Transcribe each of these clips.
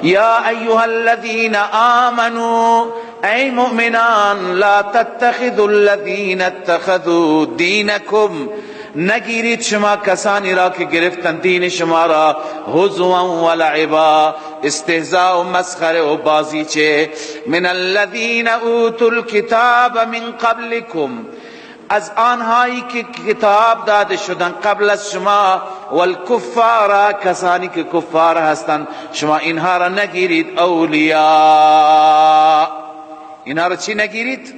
یا ایها الذین آمنوا، ای مؤمنان، لا تتخذوا الذین اتخذوا دینکم، نگیرید شما کسانی را که گرفتن دین شما را، هزوا و لعبا، استهزاء و مسخره و بازیچه، من الذین اوتوا الكتاب من قبلکم، از آنهایی که کتاب داده شدن قبل از شما، والکفار، کسانی که کفار هستند، شما اینها را نگیرید اولیاء. اینها را چی نگیرید؟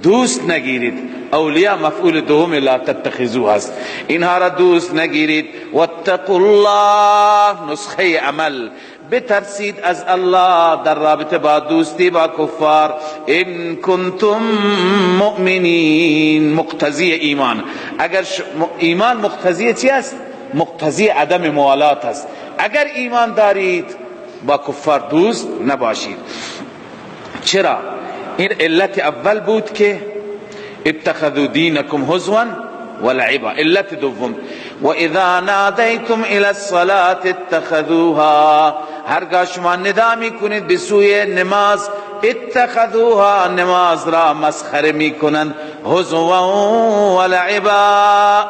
دوست نگیرید. اولیاء مفعول دوم لا تتخذوا هست. اینها را دوست نگیرید. واتقوا الله، نسخه عمل، بترسید از الله در رابطه با دوستی با کفار، ان کنتم مؤمنین. مقتضی ایمان، اگر ایمان مقتضی چی است؟ مقتضی عدم موالات است. اگر ایمان دارید، با کفار دوست نباشید. چرا؟ این علت اول بود که اتخذوا دینکم هزوا ولعبا. علت دوم، و اذا نادیتم الى الصلاة اتخذوها، هرگاه شما ندا میکنید به سوی نماز، اتخذوها، نماز را مسخره میکنند، هزوا ولعبا،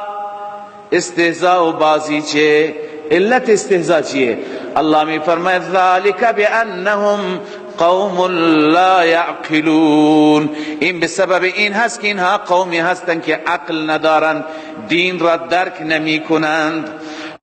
استهزاء و بازیچه. علت استهزاء چیه؟ الله می فرماید ذلك بانهم قوم لا یعقلون. این به سبب این هست که اینها قومی هستند که عقل ندارند، دین را درک نمی کنند.